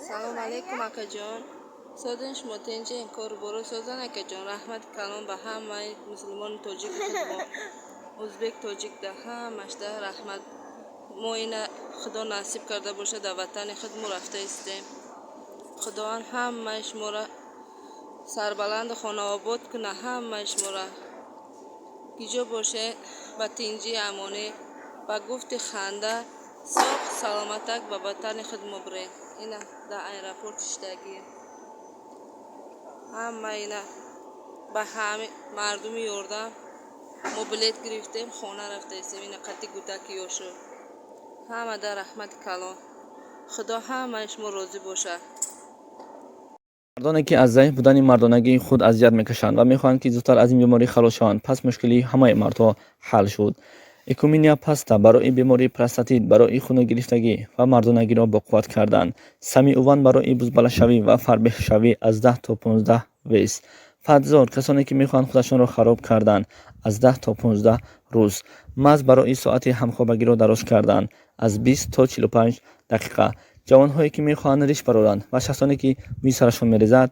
Салом алейкум, акаҷон. Созен шумо, тинҷен, кору боро созан, акаҷон. Раҳмати калон ба ҳамаи мусулмони тоҷики худмо, ӯзбек, тоҷикда, ҳамашда раҳмат. Мо ина, Худо насиб карда бошад, дар ватани худ мо рафта истем. Худованд ҳамаи шуморо сарбаланду хонаобод куна. Ҳамаи шуморо киҷо бошед, ба тинҷӣ, амонӣ, ба гуфти ханда, соғ саломатак ба ватани худ мо бирем. Ина дар аэропорт иштагӣ. Ҳама ина ба ҳами мардуми ёрдам мо билет гирифтем, хона рафта истем. Ина қати гудаки ёшу. Ҳама дар раҳмати калон. Худо ҳамаи шумо розӣ бошад. Мардоне, ки аз заиф будани мардонагии худ азият мекашанд ва мехоҳанд, ки зудтар аз ин беморӣ халос шаванд, пас мушкилии ҳамаи мардҳо ҳал шуд. Экуминия паста барои бемории простатит, барои хуногирифтагӣ ва мардонагиро боқувват кардан. Самиуван барои бузбалашавӣ ва фарбеҳшавӣ, аз 10 то 15 вес. Фатзор, касоне ки мехоҳанд худашонро хароб кардан, аз 10 то 15 рӯз. Маз барои соати ҳамхобагиро дароз кардан, аз 20 то 45 дақиқа. Ҷавонҳое, ки мехоҳанд риш бароранд, ва шахсоне, ки мӯи сарашон мерезад,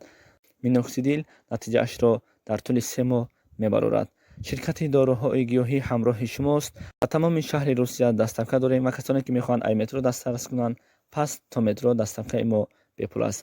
миноксидил натиҷаашро дар тӯли 3 моҳ мебарорад. Ширкати доруҳои гиёҳӣ ҳамроҳи шумост. Ба тамоми шаҳри Русия доставка дорем ва касоне, ки мехоҳанд ай метро дастрас кунанд, пас то метро доставкаи мо бепул аст.